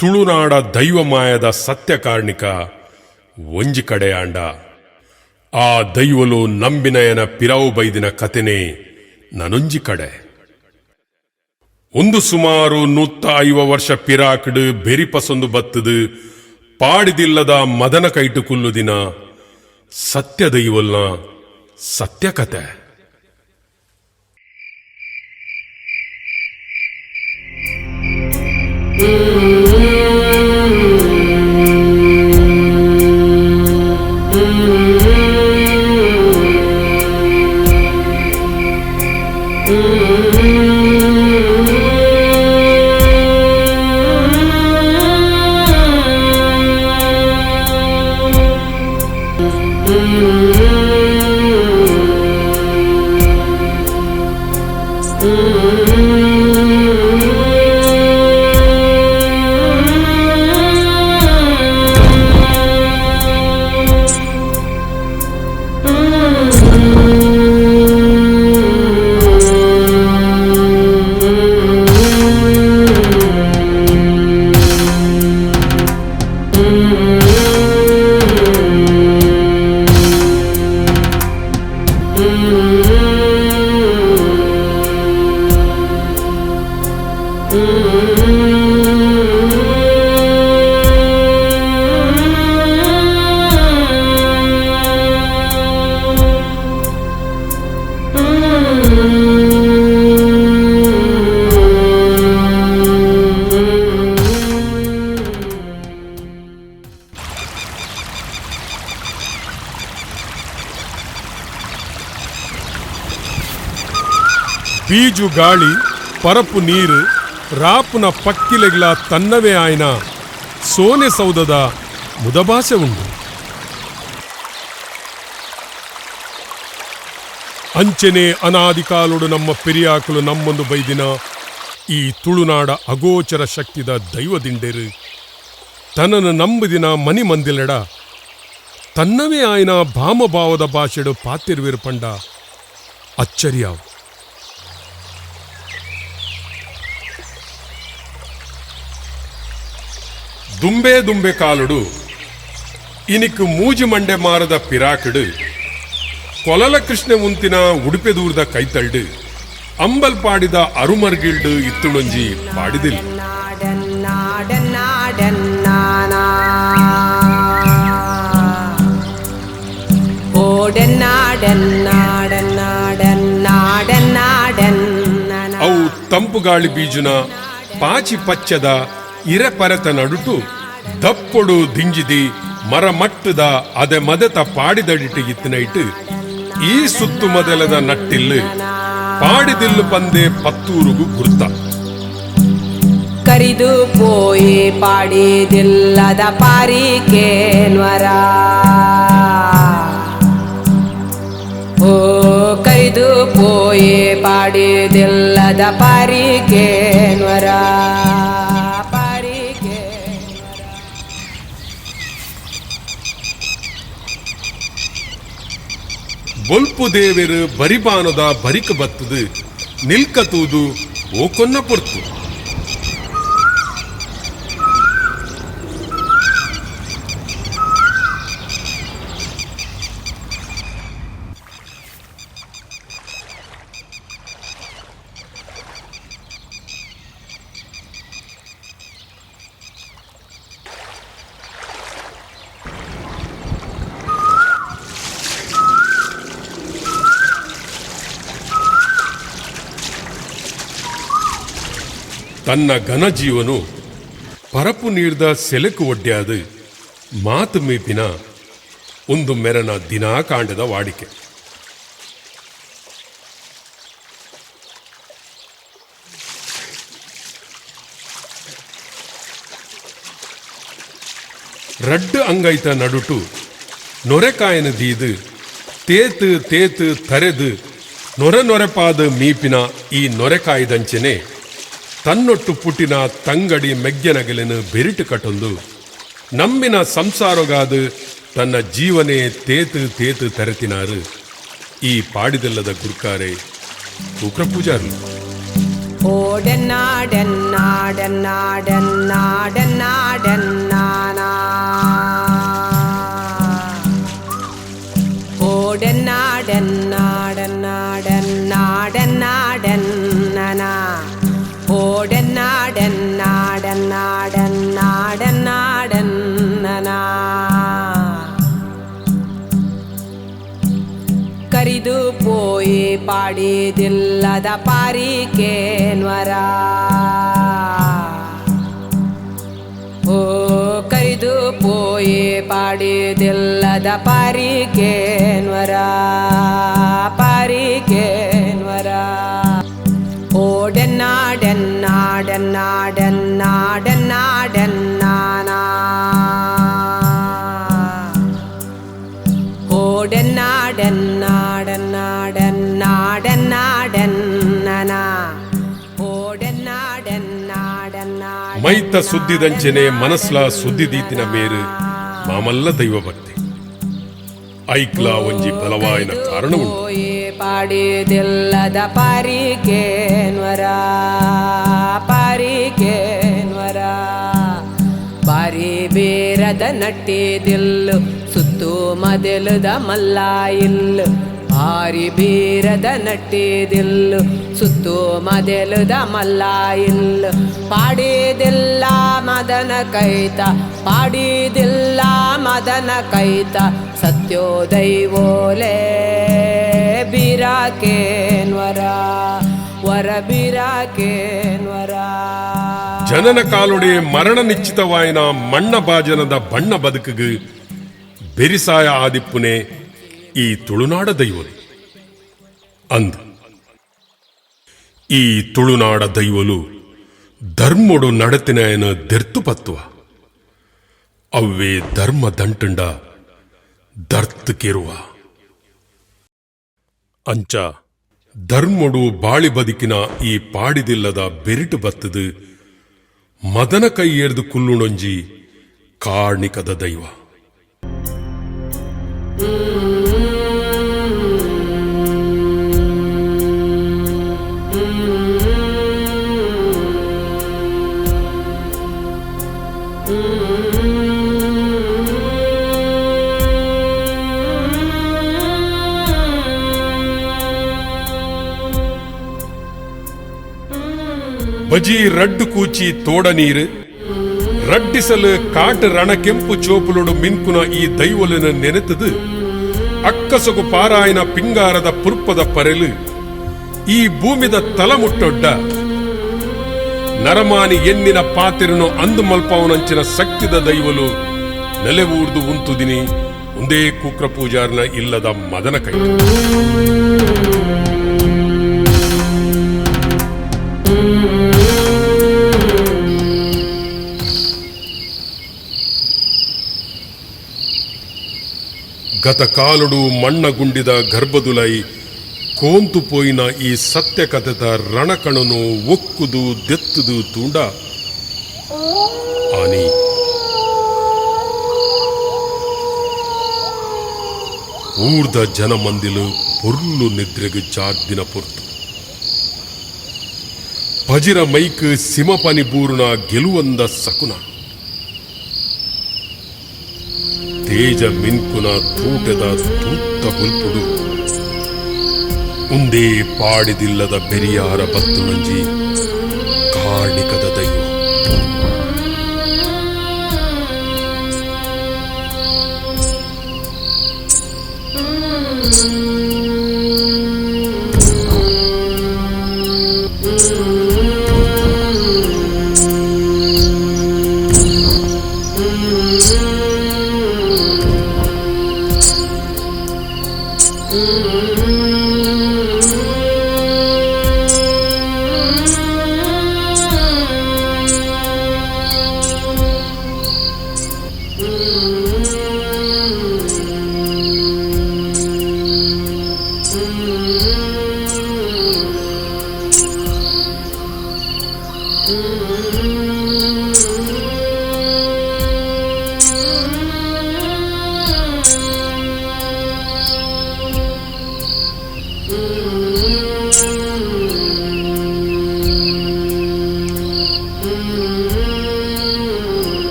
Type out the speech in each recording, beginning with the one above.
ತುಳುನಾಡ ದೈವಮಾಯದ ಸತ್ಯ ಕಾರ್ಣಿಕ ಒಂಜಿ ಕಡೆಯಾಂಡ ಆ ದೈವಲು ನಂಬಿನಯನ ಪಿರವು ಬೈದಿನ ಕತೆನೇ ನನೊಂಜಿ ಕಡೆ. ಒಂದು ಸುಮಾರು 150 ವರ್ಷ ಪಿರಾಕ್ಡ್ ಬೆರಿಪಸೊಂದು ಬತ್ತದು ಪಾಡಿದಿಲ್ಲದ ಮದನ ಕೈಟು ಕುಲ್ಲುದಿನ ಸತ್ಯ ದೈವಲ್ನ ಸತ್ಯ ಕತೆ. ಬೀಜು ಗಾಳಿ, ಪರಪು ನೀರು, ರಾಪುನ ಪಕ್ಕಿಲೆಗ್ಲ ತನ್ನವೇ ಆಯ್ನ ಸೋನೆ ಸೌದದ ಮುದಭಾಷೆ ಉಂಡು. ಅಂಚನೆ ಅನಾದಿ ಕಾಲುಡು ನಮ್ಮ ಪೆರಿಯಾಕುಲು ನಮ್ಮೊಂದು ಬೈದಿನ ಈ ತುಳುನಾಡ ಅಗೋಚರ ಶಕ್ತಿದ ದೈವದಿಂಡೇರು ತನ್ನನ್ನು ನಂಬುದಿನ ಮನಿ ಮಂದಿಲೆಡ ತನ್ನವೇ ಆಯ್ನ ಭಾಮಭಾವದ ಭಾಷೆಡು ಪಾತಿರ್ವಿರು ಪಂಡ ಅಚ್ಚರಿಯಾವು. ದುಂಬೆ ದುಂಬೆ ಕಾಲುಡು ಇನಿಕ್ ಮೂಜಿ ಮಂಡೆ ಮಾರದ ಪಿರಾಕಡು ಕೊಲಲ ಕೃಷ್ಣ ಉಂತಿನ ಉಡುಪೆ ದೂರದ ಕೈತಲ್ಡು ಅಂಬಲ್ ಪಾಡಿದ ಅರುಮರ್ಗಿಲ್ಡು ಇತ್ತುಳೊಂಜಿ ಪಾಡಿದಿಲ್ಲ. ಅವು ತಂಪು ಗಾಳಿ ಬೀಜುನ ಪಾಚಿ ಪಚ್ಚದ ಇರೆ ಪರೆತ ನಡುಟು ದಪ್ಪೊಡು ದಿಂಜಿದಿ ಮರಮಟ್ಟದ ಅದೆ ಮದೆತ ಪಾಡಿದಡಿಟ್ಟು ಇತ್ತಿನೈಟು ಈ ಸುತ್ತು ಮೊದಲದ ನಟ್ಟಿಲ್ಲು ಪಾಡಿದಿಲ್ಲು ಪಂದೆ ಪತ್ತೂರುಗು ಗುರ್ತ. ಕರಿದು ಪೋಯಿ ಪಾಡಿದಿಲ್ಲದ ಪಾರಿಕೇನ್ವರ ಓ ಕರಿದು ಪೋಯಿ ಪಾಡಿದಿಲ್ಲದ ಪಾರಿಕೇನ್ವರ ಪಾರಿಕೆ. ಬೊಲ್ಪು ದೇವೆರು ಬರಿಬಾನದ ಬರಿಕ ಬತ್ತದು ನಿಲ್ಕತೂದು ಓಕೊನ್ನ ಪೊರ್ತು. ತನ್ನ ಘನ ಜೀವನು ಪರಪು ನೀರ್ದ ಸೆಲೆಕು ಒಡ್ಡ್ಯಾದು ಮಾತು ಮೀಪಿನ ಒಂದು ಮೆರನ ದಿನಾ ಕಾಂಡದ ವಾಡಿಕೆ. ರಡ್ಡು ಅಂಗೈತ ನಡುಟು ನೊರೆಕಾಯನ ದೀದು ತೇತು ತೇತು ತರೆದು ನೊರೆ ನೊರೆಪಾದ ಮೀಪಿನ ಈ ನೊರೆಕಾಯ್ದಂಚೆನೆ ತನ್ನೊಟ್ಟು ಪುಟಿನ ತಂಗಡಿ ಮೆಗ್ಗೆನಗಲಿನ ಬೆರಿಟು ಕಟೊಂದು ನಂಬಿನ ಸಂಸಾರಗಾದು ತನ್ನ ಜೀವನೇ ತೇತು ತೇತು ತರೆತಿನಾರು ಈ ಪಾಡಿದಲ್ಲದ ಗುರ್ಕಾರೆ ತೂಕ್ರ ಪೂಜಾರ್ಲು. ಪಾಡಿದಿಲ್ಲದ ಪಾರಿಕೇನ್ವರ. ಓ ಕರಿದು ಪೋಯಿ ಪಾಡಿದಿಲ್ಲದ ಪಾರಿಕೇನ್ವರ, ಪಾರಿಕೇನ್ವರ. ಓ ಡೆನ್ನ ಡೆನ್ನ ಡೆನ್ನ ಡೆನ್ನ ಡೆನ್ನ ಡೆನ್ನಾನಾ. ಓ ಡೆನ್ನ ಡೆನ್ನ ಡೆನ್ನ ಡೆನ್ನ ಡೆನ್ನ ಡೆನ್ನನಾ. ಓ ಡೆನ್ನ ಡೆನ್ನ ಡೆನ್ನ. ಮೈತ ಸುದ್ದಿದಂಚನೆ ಮನಸ್ಲ ಸುದ್ದಿದೀತಿನ ಮೇರು ಮಾಮಲ್ಲ ದೈವ ಭಕ್ತಿ ಐಕ್ಲ ಒಂಜಿ ಬಲವಾಯಿನ ಕಾರಣ ಉಂಡು. ಪಾಡಿದಿಲ್ಲದ ಪಾರಿಕೇನ್ವರ, ಪಾರಿಕೇನ್ವರ. ಬಾರಿ ಬೀರದ ನಟ್ಟಿದಿಲ್ಲು ಸುತ್ತು ಮದೆಲುದ ಮಲ್ಲ ಇಲ್ಲು. ಬಾರಿ ಬೀರದ ನಟ್ಟಿದಿಲ್ಲು ಸುತ್ತು ಮದೆಲುದ ಮಲ್ಲ ಇಲ್ಲು. ಪಾಡಿದಿಲ್ಲ ಮದನ ಕೈತ, ಪಾಡಿದಿಲ್ಲ ಮದನ ಕೈತ. ಸತ್ಯೋ ದೈವೋಲೆ ಬಿರಾಕೇನ್ವರ, ವರ ಬಿರಾಕೇನ್ವರ. ಜನನ ಕಾಲುಡೆ ಮರಣ ನಿಶ್ಚಿತವಾಯಿನ ಮಣ್ಣ ಬಾಜನದ ಬಣ್ಣ ಬದುಕುಗು ಬೆರಿಸಾಯ ಆದಿಪ್ಪುನೆ ಈ ತುಳುನಾಡ ದೈವಲು ಅಂದ್. ಈ ತುಳುನಾಡ ದೈವಲು ಧರ್ಮೊಡು ನಡತಿನ ದೆರ್ತು ಪತ್ತುವ ಅವ್ವೇ ಧರ್ಮ ದಂಟುಂಡ ದರ್ತ್ ಕೆರುವ ಅಂಚ ಧರ್ಮೊಡು ಬಾಳಿ ಬದುಕಿನ ಈ ಪಾಡಿದಿಲ್ಲದ ಬೆರಿಟು ಬತ್ತದು ಮದನ ಕೈಯೇರ್ದು ಕುಲ್ಲುಣೊಂಜಿ ಕಾರ್ಣಿಕದ ದೈವ. ಬಜಿ ರಡ್ಡು ಕೂಚಿ ತೋಡ ನೀರು ರಡ್ಡಿಸಲು ಕಾಟು ರಣಕೆಂಪು ಚೋಪುಲುಡು ಮಿನ್ಕುನ ಈ ದೈವಲಿನ ನೆನೆತದು ಅಕ್ಕಸಗು ಪಾರಾಯನ ಪಿಂಗಾರದ ಪುರ್ಪದ ಪರೆಲು ಈ ಭೂಮಿದ ತಲಮುಟ್ಟೊಡ್ಡ ನರಮಾನಿ ಎನ್ನಿನ ಪಾತಿರನು ಅಂದು ಮಲ್ಪವನಂಚಿನ ಶಕ್ತಿದ ದೈವಲು ನೆಲೆವೂರ್ದು ಉಂತುದಿನಿ ಒಂದೇ ಕೂಕ್ರ ಪೂಜಾರ್ನ ಇಲ್ಲದ ಮದನ ಕೈ. ಗತಕಾಲುಡು ಮಣ್ಣಗುಂಡಿದ ಗರ್ಭದುಲೈ ಕೋಂತು ಪೋಯಿನ ಈ ಸತ್ಯ ಕಥೆತ ರಣಕಣನು ಒಕ್ಕುದು ದೆತ್ತುದು ತೂಂಡ ಆನಿ ಊರ್ದ ಜನ ಮಂದಿಲು ಪೊರ್ಲು ನಿದ್ರೆಗು ಚಾರ್ದಿನ ಪೊರ್ತು ಪಜಿರ ಮೈಕ್ ಸಿಮಪನಿ ಬೂರುನ ಗೆಲುವಂದ ಸಕುನ ತೇಜ ಮಿನ್ಕುನ ತೂಟದ ತೂತ್ತ ಬುಲ್ಪುಡು ಉಂದೇ ಪಾಡಿದಿಲ್ಲದ ಬೆರಿಯಾರ ಬತ್ತುಣಂಜಿ ಕಾರ್ಣಿಕದ ದೈವ.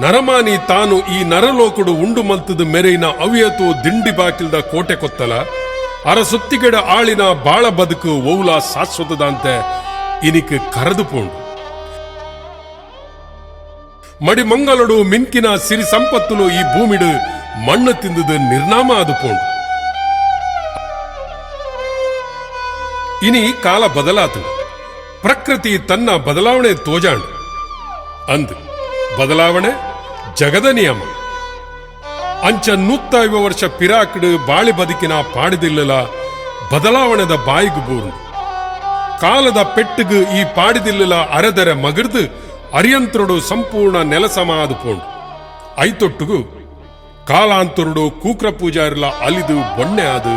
ನರಮಾನಿ ತಾನು ಈ ನರಲೋಕುಡು ಉಂಡು ಮಲ್ತದ ಮೆರೈನ ಅವ್ಯತೋ ದಿಂಡಿ ಬಾಕಿಲ್ದ ಕೋಟೆ ಕೊತ್ತಲ ಅರಸೊತ್ತಿಗಡ ಆಳಿನ ಬಾಳ ಬದುಕು ಓವ್ಲ ಶಾಶ್ವತದಂತೆ ಇನಿಕ್ ಕರೆದು ಪೋಂಡು. ಮಡಿಮಂಗಲಡು ಮಿನ್ಕಿನ ಸಿರಿ ಸಂಪತ್ತುಲು ಈ ಭೂಮಿಡು ಮಣ್ಣು ತಿಂದದು ನಿರ್ನಾಮ ಅದು ಪೋಂಡು. ಇನಿ ಕಾಲ ಬದಲಾತು, ಪ್ರಕೃತಿ ತನ್ನ ಬದಲಾವಣೆ ತೋಜಾಂಡು. ಅಂದ್ ಬದಲಾವಣೆ ಜಗದ ನಿಯಮ. ಅಂಚ 150 ವರ್ಷ ಪಿರಾಕ್ಡು ಬಾಳಿ ಬದುಕಿನ ಪಾಡಿದಿಲ್ಲಲ ಬದಲಾವಣೆದ ಬಾಯಿಗು ಬೂರ್ಂಡು. ಕಾಲದ ಪೆಟ್ಟುಗು ಈ ಪಾಡಿದಿಲ್ಲಲ ಅರೆದರೆ ಮಗಿರ್ದು ಅರಿಯಂತ್ರಡು ಸಂಪೂರ್ಣ ನೆಲಸಮಾದು ಪೋಂಡು. ಐತೊಟ್ಟುಗು ಕಾಲಾಂತರುಡು ಕೂಕ್ರ ಪೂಜಾರಿಲ ಅಲಿದು ಬೊಣ್ಣೆ ಆದು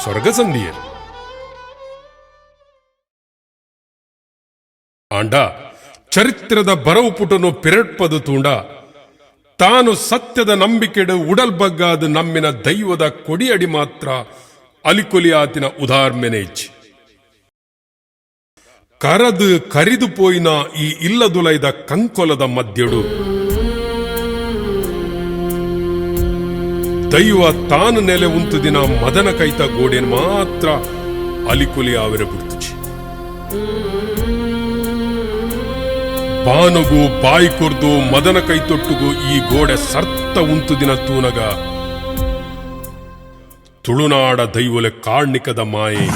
ಸ್ವರ್ಗಸಂಧಿಯರು. ಆಂಡ ಚರಿತ್ರದ ಬರವು ಪುಟನು ಪಿರಟ್ಪದು ತೂಂಡ ತಾನು ಸತ್ಯದ ನಂಬಿಕೆಡು ಉಡಲ್ ಬಗ್ಗಾದ ನಮ್ಮಿನ ದೈವದ ಕೊಡಿಯಡಿ ಮಾತ್ರ ಅಲಿಕೊಲಿಯಾತಿನ ಉದಾರ್ಮೆನೆ ಇಚ್ಚಿ ಕರದು ಕರಿದು ಪೋಯಿನ ಈ ಇಲ್ಲದುಲೈದ ಕಂಕೊಲದ ಮಧ್ಯಡು ದೈವ ತಾನು ನೆಲೆ ಉಂತು ದಿನ ಮದನ ಕೈತ ಗೋಡೆನ್ ಮಾತ್ರ ಅಲಿಕೊಲಿ ಆವಿರ ಬಿಡ್ತುಚಿ. ಬಾನುಗು ಬಾಯಿ ಕೊರ್ದು ಮದನ ಕೈತೊಟ್ಟುಗು ಈ ಗೋಡೆ ಸರ್ತ ಉಂತು ದಿನ ತೂನಗ ತುಳುನಾಡ ದೈವೊಲೆ ಕಾರ್ಣಿಕದ ಮಾಯೆ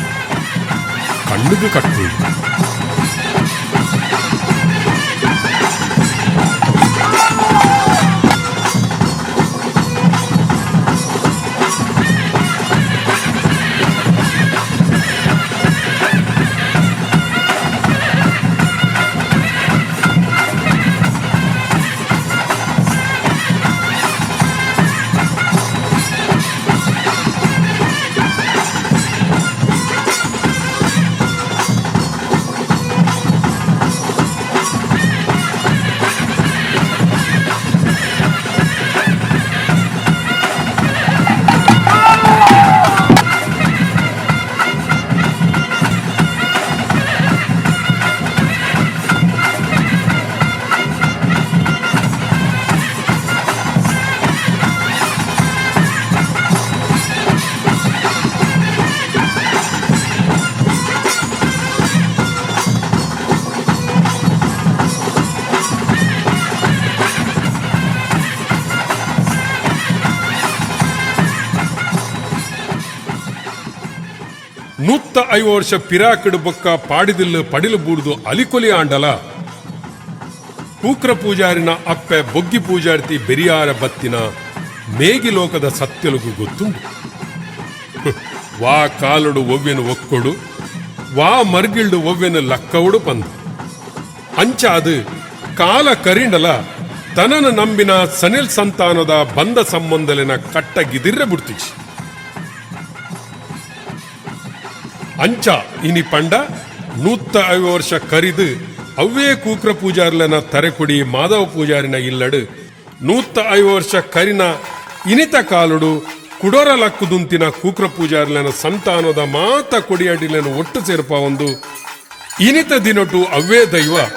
ಕಣ್ಣುಗು ಕಟ್ಟು. ನೂತ್ತ ಐವ ವರ್ಷ ಪಿರಾಕಿಡು ಬೊಕ್ಕ ಪಾಡಿದಿಲ್ಲು ಪಡಿಲು ಬೂರ್ದು ಅಲಿಕೊಲಿ ಆಂಡಲ ಕೂಕ್ರ ಪೂಜಾರಿನ ಅಪ್ಪೆ ಬೊಗ್ಗಿ ಪೂಜಾರ್ತಿ ಬೆರಿಯಾರ ಬತ್ತಿನ ಮೇಗಿ ಲೋಕದ ಸತ್ಯಲುಗು ಗೊತ್ತುಂಡು. ವಾ ಕಾಲುಡು ಒವ್ವೆನು ಒಕ್ಕೊಡು ವಾ ಮರ್ಗಿಲ್ಡು ಒವ್ವೆನು ಲಕ್ಕವುಡು ಪಂದು ಅಂಚಾದು ಕಾಲ ಕರಿಂಡಲ ತನನ ನಂಬಿನ ಸನಿಲ್ ಸಂತಾನದ ಬಂಧ ಸಂಬಂಧಲಿನ ಕಟ್ಟಗಿದಿರ್ರೆ ಬಿಡ್ತಿಚಿ. ಅಂಚ ಇನಿ ಪಂಡ 150 ವರ್ಷ ಕರಿದು ಅವ್ವೇ ಕೂಕ್ರ ಪೂಜಾರ್ಲನ ತರೆಕೊಡಿ ಮಾಧವ ಪೂಜಾರಿನ ಇಲ್ಲಡು 150 ವರ್ಷ ಕರಿನ ಇನಿತ ಕಾಲುಡು ಕುಡೋರ ಲಕ್ಕುದುಂತಿನ ಕೂಕ್ರ ಪೂಜಾರ್ಲನ ಸಂತಾನದ ಮಾತ ಕೊಡಿಯಡಿಲನ ಒಟ್ಟು ಸೇರ್ಪ ಒಂದು ಇನಿತ ದಿನಟು ಅವ್ವೇ ದೈವ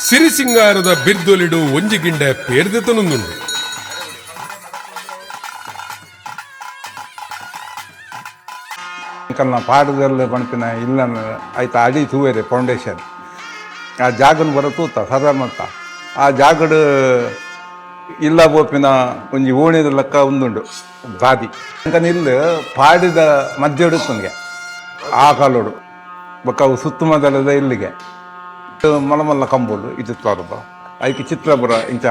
ಸಿರಿಸಿಂಗಾರದ ಬಿರ್ದೊಲಿಡು ಒಂಜಿಗಿಂಡೆ ಪೇರ್ದೆತನುಂದುಂಡು. ಅಂಕಲ್ನ ಪಾಠದಲ್ಲಿ ಪಣ್ಪಿನ ಇಲ್ಲ ಆಯ್ತು ಅಡಿ ತೂವೇರೆ ಫೌಂಡೇಶನ್ ಆ ಜಾಗನ ಬರ ತೂತ ಸಾಧಾರಣ ಆ ಜಾಗಡ್ ಇಲ್ಲ ಬೋಪಿನ ಒಂಜಿ ಓಣಿದ ಲೆಕ್ಕ ಒಂದುಂಡು ದಾದಿ ಅಂಕನ ಇಲ್ಲಿ ಪಾಡಿದ ಮಧ್ಯ ನನಗೆ ಆ ಕಾಲೋಡು ಬೊಕ್ಕ ಅವು ಸುತ್ತಮದಲದ ಇಲ್ಲಿಗೆ ಮಲ್ಲ ಮಲ್ಲ ಕಂಬುಲು ಇದು ತೋರದ ಐಕೆ ಚಿತ್ರ ಬರ ಇಂಚ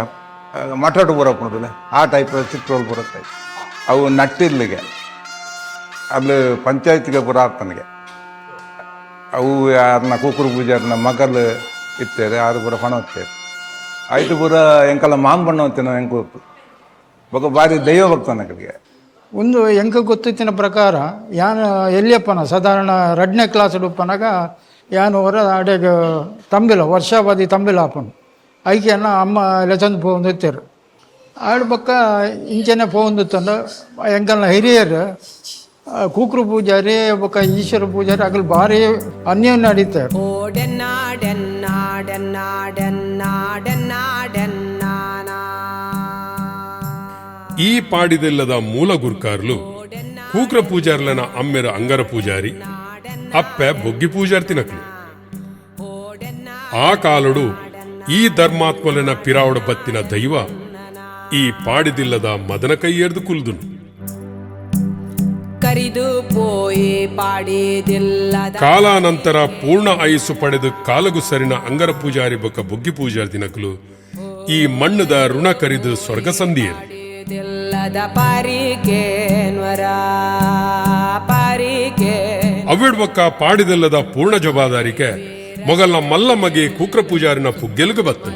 ಮಠಾಟು ಬರ ಪುಣದಲ್ಲ ಆ ಟೈಪ್ ಚಿತ್ರ ಬರುತ್ತೆ ಅವು ನಟ್ಟಿಲ್ಲಿಗೆ ಅಲ್ಲಿ ಪಂಚಾಯತ್ಗೆ ಪೂರ ಆತನಿಗೆ ಅವು ಯಾರನ್ನ ಕೂಕುರು ಪೂಜಾರನ ಮಗಲು ಇತ್ತೇರೆ ಆರು ಪೂರ ಪಣ ಹೋಗ್ತೇವೆ ಆಯ್ತು ಪೂರ ಎಂಕಲ್ಲ ಮಾಂಬಣ್ಣ ಹೋಗ್ತೇನೆ ಎಂಕ ಬೊಕ್ಕ ಭಾರಿ ದೈವ ಭಕ್ತನ ಕಡೆಗೆ. ಒಂದು ಎಂಕ ಗೊತ್ತಿತ್ತಿನ ಪ್ರಕಾರ ಯಾನ್ ಎಲ್ಲಿಯಪ್ಪನ ಸಾಧಾರಣ 2ನೇ ಕ್ಲಾಸ್ ಉಪ್ಪನಾಗ ಯಾನ್ ಹೊರ ಅಡೆಗೆ ತಂಬಿಲ ವರ್ಷಾವಧಿ ತಂಬಿಲ ಆಪನು ಐಕೆನ ಅಮ್ಮ ಲೆಚಂದು ಪೋವೊಂದು ಆಡ್ ಬೊಕ್ಕ ಇಂಚನೆ ಪೋವೊಂದಿತ್ತಂಡ ಎಂಕಲ್ನ ಹಿರಿಯರು ಕೂಕ್ರು ಪೂಜಾರಿ ಬೊಕ್ಕ ಈಶ್ವರ ಪೂಜಾರಿ ಅಗಲ್ ಭಾರಿ ಅನ್ಯೋನ್ಯ ನಡೀತಾರೆ. ಈ ಪಾಡಿದೆಲ್ಲದ ಮೂಲ ಗುರ್ಕಾರ್ಲು ಕೂಕ್ರ ಪೂಜಾರ್ಲನ ಅಮ್ಮೆರ ಅಂಗರ ಪೂಜಾರಿ ಅಪ್ಪೆ ಬೊಗ್ಗಿ ಪೂಜಾರ್ತಿ ನಕಲು. ಆ ಕಾಲಡು ಈ ಧರ್ಮಾತ್ಮಲನ ಪಿರಾವಡ ಬತ್ತಿನ ದೈವ ಈ ಪಾಡಿದಿಲ್ಲದ ಮದನ ಕೈಯೇರ್ದು ಕುಲ್ದುನು. ಕರಿದು ಪೋಯಿ ಪಾಡಿದಿಲ್ಲದ ಕಾಲಾನಂತರ ಪೂರ್ಣ ಆಯುಸ್ಸು ಪಡೆದು ಕಾಲಗು ಸರಿನ ಅಂಗರ ಪೂಜಾರಿ ಬೊಕ್ಕ ಬೊಗ್ಗಿ ಪೂಜಾರಿ ದಿನಕಲು ಈ ಮಣ್ಣದ ಋಣ ಕರಿದು ಸ್ವರ್ಗ ಸಂಧಿಯರು. ಪಾಡಿದಿಲ್ಲದ ಪಾರಿಕೇನ್ವರ ಪಾರಿಕೆ ಅವಿಡ್ ಬೊಕ್ಕ ಪಾಡಿದಿಲ್ಲದ ಪೂರ್ಣ ಜವಾಬ್ದಾರಿಕೆ ಮೊಗಲ್ನ ಮಲ್ಲ ಮಗೆ ಕೂಕ್ರ ಪೂಜಾರಿನ ಪುಗ್ಗೆಲ್ಗ ಬತ್ತು.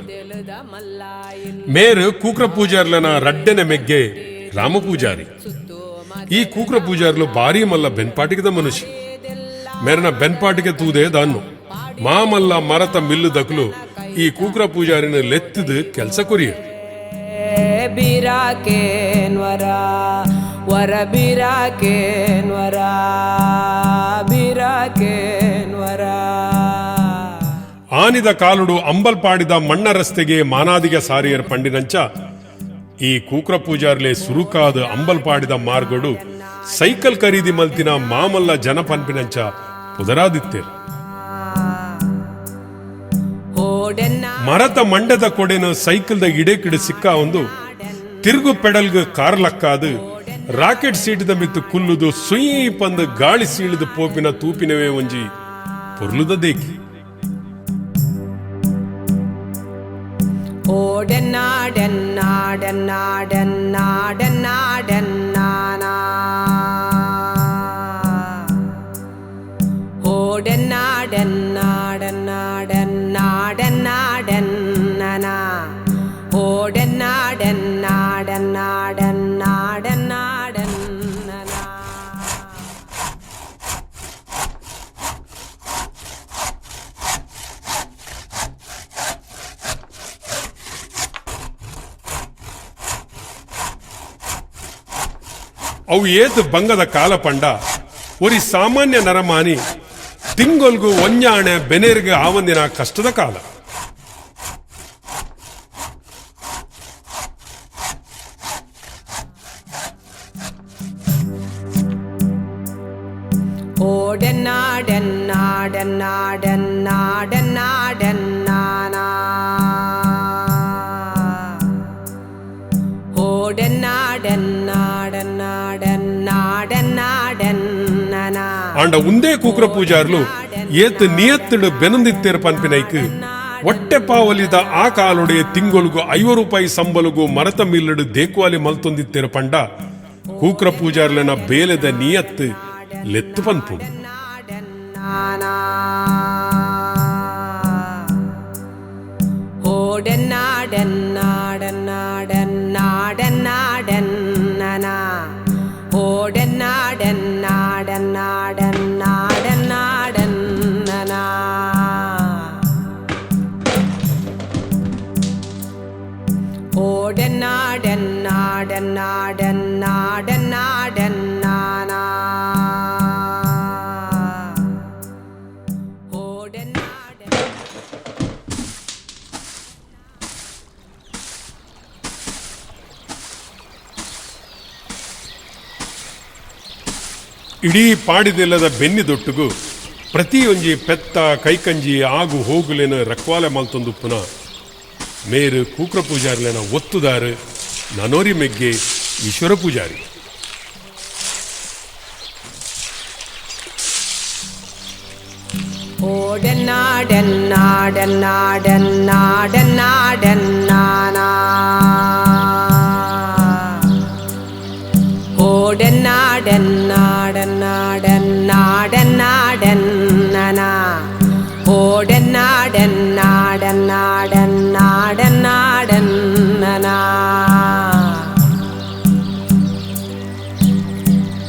ಮೇರು ಕೂಕ್ರ ಪೂಜಾರ್ಲನ ರಡ್ಡೆನ ಮೆಗ್ಗೆ ರಾಮ ಪೂಜಾರಿ. ಈ ಕೂಕ್ರ ಪೂಜಾರ್ಲು ಭಾರಿ ಮಲ್ಲ ಬೆನ್ಪಾಟಿಗದ ಮನುಷ್ಯ. ಮೇರನ ಬೆನ್ಪಾಟಿಗೆ ತೂದೆ ದಾನ್ನು ಮಾಮಲ್ಲ ಮರತ ಮಿಲ್ಲು ದಕ್ಲು ಈ ಕೂಕ್ರ ಪೂಜಾರಿನ ಲೆತ್ತಿದು ಕೆಲ್ಸ ಕೊರಿಯ. ಬಿರಾಕೇನ್ವರ ವರ ಬಿರಾಕೇನ್ವರ ಬಿರಾಕೇನ್ವರ. ಆನಿದ ಕಾಲುಡು ಅಂಬಲ್ಪಾಡಿದ ಮಣ್ಣ ರಸ್ತೆಗೆ ಮಾನಾದಿಗ ಸಾರಿಯರ್ ಪಂಡಿನಂಚ ಈ ಕೂಕ್ರ ಪೂಜಾರ್ಲೆ ಸುರುಕಾದ ಅಂಬಲ್ಪಾಡಿದ ಮಾರ್ಗೋಡು ಸೈಕಲ್ ಖರೀದಿ ಮಲ್ತಿನ ಮಾಮಲ್ಲ ಜನ ಪನ್ಪಿನಂಚ ಪುದರಾದಿತ್ತೇರು. ಮರತ ಮಂಡದ ಕೊಡೆನ ಸೈಕಲ್ದ ಇಡೇಕಿಡು ಸಿಕ್ಕ ಒಂದು ತಿರುಗು ಪೆಡಲ್ಗ ಕಾರ್ಲಕ್ಕಾದು ರಾಕೆಟ್ ಸೀಟಿದ ಮಿತ್ತು ಕುಲ್ಲುದು ಸುಯಿ ಪಂದು ಗಾಳಿ ಸೀಳಿದು ಪೋಪಿನ ತೂಪಿನವೇ ಒಂಜಿ ಪೊರ್ಲುದ ದೇಕಿ. ಅವು ಏತು ಬಂಗದ ಕಾಲ ಪಂಡ ಒರಿ ಸಾಮಾನ್ಯ ನರಮಾನಿ ತಿಂಗೊಲ್ಗು ಒಂಜಾಣೆ ಬೆನೇರ್ಗೆ ಆವಂದಿನ ಕಷ್ಟದ ಕಾಲ. ಆಂಡ ಉಂದೇ ಕೂಕ್ರ ಪೂಜಾರ್ಲು ಏತ್ ನಿಯತ್ತುಡು ಬೆನಂದಿತ್ತೇರ್ ಪನ್ಪಿನೈಕ್ ಒಟ್ಟೆ ಪಾವಲಿದ ಆ ಕಾಲೊಡೆ ತಿಂಗೊಲ್ಗು 50 ರೂಪಾಯಿ ಸಂಬಲಗು ಮರತ ಮಿಲ್ಲಡು ದೇಕುವಾಲಿ ಮಲ್ತೊಂದಿತ್ತೇರ್ ಪಂಡ ಕೂಕ್ರ ಪೂಜಾರ್ಲನ ಬೇಲೆದ ನಿಯತ್ತು ಲೆತ್ತು ಪನ್ಪು. ಇಡೀ ಪಾಡಿದೆಲ್ಲದ ಬೆನ್ನಿದೊಟ್ಟುಗು ಪ್ರತಿಯೊಂಜಿ ಪೆತ್ತ ಕೈಕಂಜಿ ಆಗು ಹೋಗುಲೇನ ರಕ್ವಾಲೆ ಮಲ್ತೊಂದು ಪುನಃ ಮೇರು ಕೂಕ್ರ ಪೂಜಾರಿಲೇನ ಒತ್ತುದಾರು ನನೋರಿ ಮೆಗ್ಗೆ ಈಶ್ವರ ಪೂಜಾರಿ.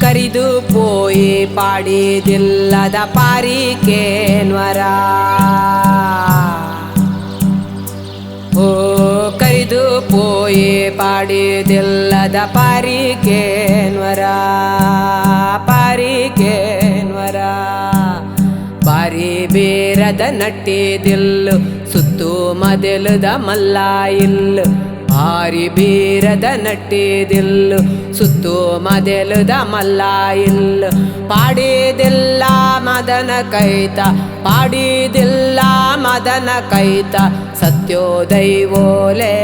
ಕರಿದು ಪೋಯಿ ಪಾಡಿದಿಲ್ಲದ ಪಾರಿಕೇನ್ವರ ಓ ಕರಿದು ಪೋಯಿ ಪಾಡಿದಿಲ್ಲದ ಪಾರಿಕೇನ್ವರ ಪಾರಿಕೇನ್ವರ ಬಾರಿ ಬೇರದ ನಟ್ಟಿದಿಲ್ಲು ಸುತ್ತು ಮದೆಲುದ ಮಲ್ಲ ಇಲ್ಲು ಬಾರಿ ಬೀರದ ನಟ್ಟಿದಿಲ್ಲು ಸುತ್ತು ಮದೆಲುದ ಮಲ್ಲ ಇಲ್ಲು ಪಾಡಿದಿಲ್ಲ ಮದನ ಕೈತ ಪಾಡಿದಿಲ್ಲ ಮದನ ಕೈತ ಸತ್ಯೋದೈವೋಲೆ